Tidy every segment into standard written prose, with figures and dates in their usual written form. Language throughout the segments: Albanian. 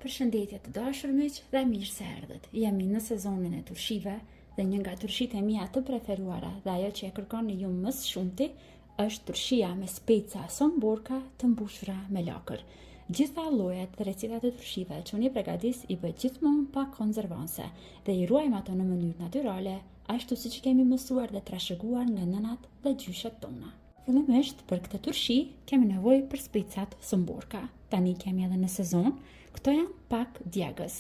Përshëndetje të dashur miq dhe mirë se erdhët. Jemi në sezonin e turshive dhe një nga turshitë e mia të preferuara dhe ajo që e kërkoni ju më së shumti është turshia me speca somborka të mbushura me lakër. Gjitha llojet dhe recetat e turshive që unë i pregadis i bëj gjithmonë pa konservanse dhe i ruajmë ato në mënyrë natyrale, ashtu siç i kemi mësuar dhe trashëguar nga nënat dhe gjyshet tona. Fillimisht për këtë turshi kemi nevojë për specat somborka. Tani kemi edhe në sezon, këto janë pak djegës,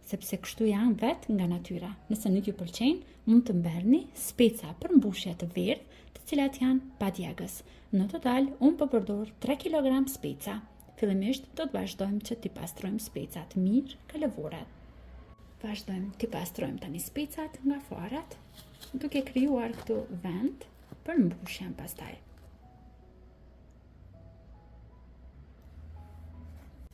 sepse kështu janë vetë nga natyra. Nëse nuk ju pëlqejnë, mund të merrni speca për mbushje të verdhë, të cilat janë pa djegës. Në total, unë po përdor 3 kg speca. Fillimisht do të vazhdojmë që t'i pastrojmë specat mirë nga lëvoret. Vazhdojmë t'i pastrojmë tani specat nga farat, duke krijuar këtu vend për mbushjen pastaj.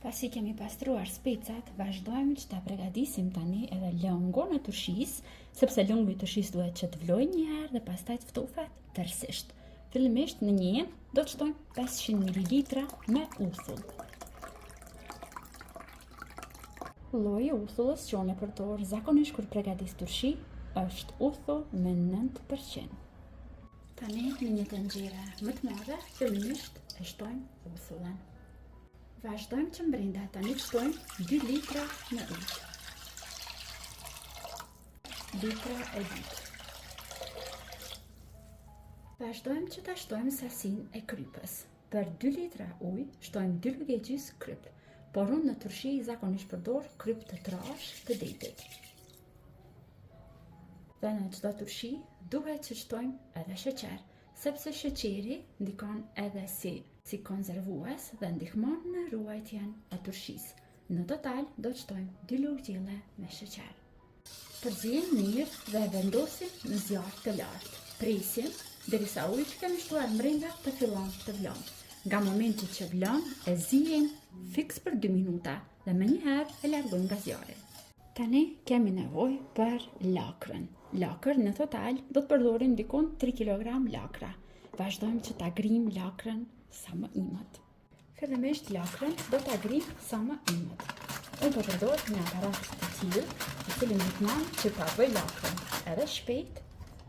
Pasi kemi pastruar specat, vazhdojmë që ta pregadisim tani edhe lëngun e turshisë, sepse lëngu i turshisë duhet që të vlojë një herë dhe pastaj të ftofet tërësisht. Fillimisht në një enë do të shtojmë 500 ml me uthull. Lloji i uthullës që unë e përdor zakonisht kur pregadis turshi është uthull me 9%. Tani në një tenxhere më të madhe, fillimisht e shtojmë uthullën. Vazhdojmë që mbrenda tani të shtojmë 2 litra me ujë. Litra e dytë. Vazhdojmë që ta shtojmë sasinë e kripës. Për 2 litra ujë shtojmë 2 lugë e gjysë kryp, por unë në turshi zakonisht përdor kryp të trashë të detit. Dhe në çdo turshi duhet që shtojmë edhe sheqer, sepse sheqeri ndikon edhe si si konservues dhe ndihmon në ruajtjen e turshisë. Në total do të shtojmë 2 lugë gjelle me sheqer. Përziejmë mirë dhe e vendosim në zjarr të lartë. Presim derisa uji që kemi shtuar mbrenda të fillon të vlon. Nga momenti që vlon, e ziejmë fiks për 2 minuta dhe menjëherë e largojmë nga zjarri. Tani kemi nevojë për lakrën. Lakër në total do të përdorim dikun 3 kg lakra. Vazhdojmë që ta grijmë lakrën sa më imët. Fillimisht lakrën do ta grijmë sa më imët. Unë po përdor një aparat të tillë, i cili ndihmon që ta bëj lakrën edhe shpejt,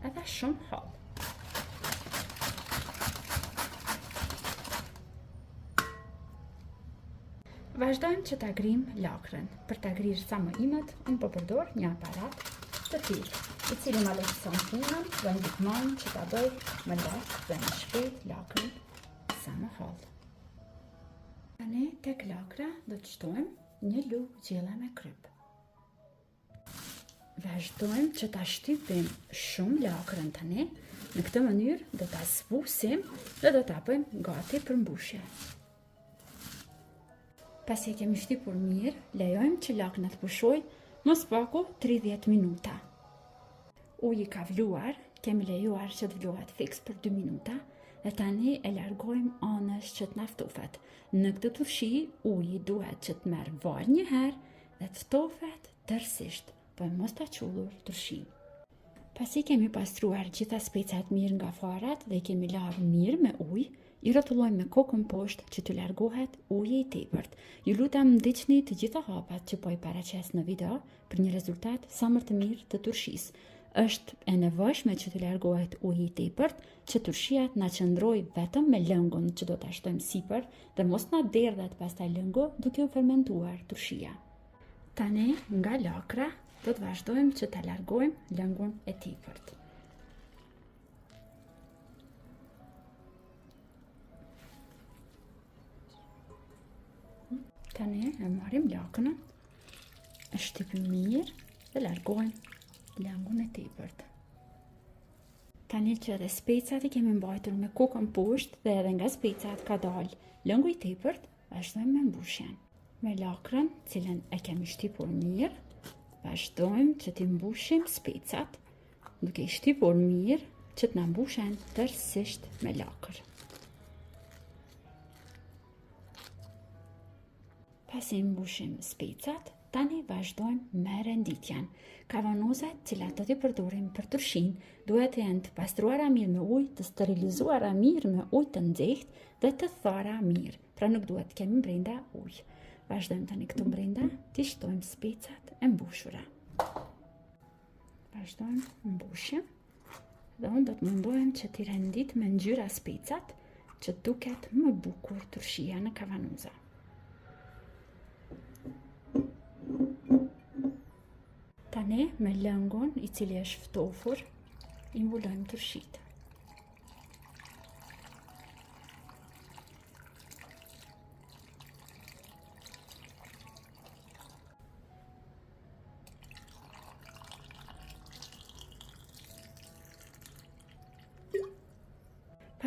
edhe shumë hollë. Vazhdojmë që ta grijmë lakrën. Për ta grirë sa më imët, unë po përdor një aparat të tillë, i cili ma lehtëson punën dhe ndihmon që ta bëj më lehtë dhe më shpejt lakrën sa më hollë. Tani tek lakra do të shtojmë një lugë gjelle me kryp. Vazhdojmë që ta shtypim shumë lakrën tani. Në këtë mënyrë do ta zbusim dhe do ta bëjmë gati për mbushje. Pasi e kemi shtypur mirë, lejojmë që lakra të pushojë më së paku 30 minuta. Uji ka vluar, kemi lejuar që të vlohet fiks për 2 minuta dhe tani e largojmë anësh që të na ftofet. Në këtë turshi, uji duhet që të merr valë një herë dhe të ftofet tërësisht, për mos ta qullur turshinë. Pasi kemi pastruar gjitha specat mirë nga farat dhe i kemi larë mirë me ujë, i rrotullojmë me kokën poshtë që të largohet uji i tepërt. Ju lutem ndiqni të gjitha hapat që po i paraqes në video për një rezultat sa më të mirë të turshisë. Është e nevojshme që të largohet uji i tepërt, që turshia të na qëndrojë vetëm me lëngun që do ta shtojmë sipër dhe mos na derdhet pastaj lëngu duke u fermentuar turshia. Tani nga lakra do të vazhdojmë që ta largojmë lëngun e tepërt. Tani e marrim lakrën, e shtypim mirë dhe largojmë lëngun e tepërt. Tani që edhe specat i kemi mbajtur me kokën poshtë dhe edhe nga specat ka dalë lëngu i tepërt, vazhdojmë me mbushjen. Me lakrën, cilën e kemi shtypur mirë, vazhdojmë që t'i mbushim specat, duke i shtypur mirë që të na mbushen tërësisht me lakër. Pasi mbushim specat, tani vazhdojmë me renditjen. Kavanozat, cilat do t'i përdorim për turshinë, duhet të jenë të pastruara mirë me ujë, të sterilizuara mirë me ujë të nxehtë dhe të thara mirë. Pra nuk duhet të kemi brenda ujë. Vazhdojmë tani këtu brenda, t'i shtojmë specat e mbushura. Vazhdojmë mbushjen dhe unë do të mundohem që t'i rendit me ngjyra specat që duket më bukur turshia në kavanoza. Tani me lëngun i cili është ftofur, i mbulojmë turshitë.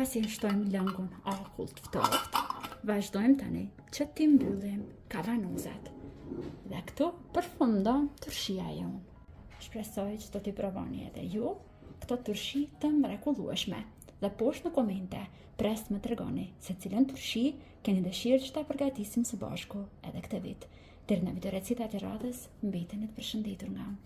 Pasi e shtojmë lëngun akull të ftohtë, vazhdojmë tani që t'i mbyllim kavanozat. Dhe këtu përfundon turshia jonë. Shpresoj që do t'i provoni edhe ju këto turshi të mrekullueshme. Dhe poshtë në komente, pres të më tregoni se cilën turshi keni dëshirë që ta përgatisim së bashku edhe këtë vit. Deri në video recetat e radhës, mbeteni të përshëndetur nga unë.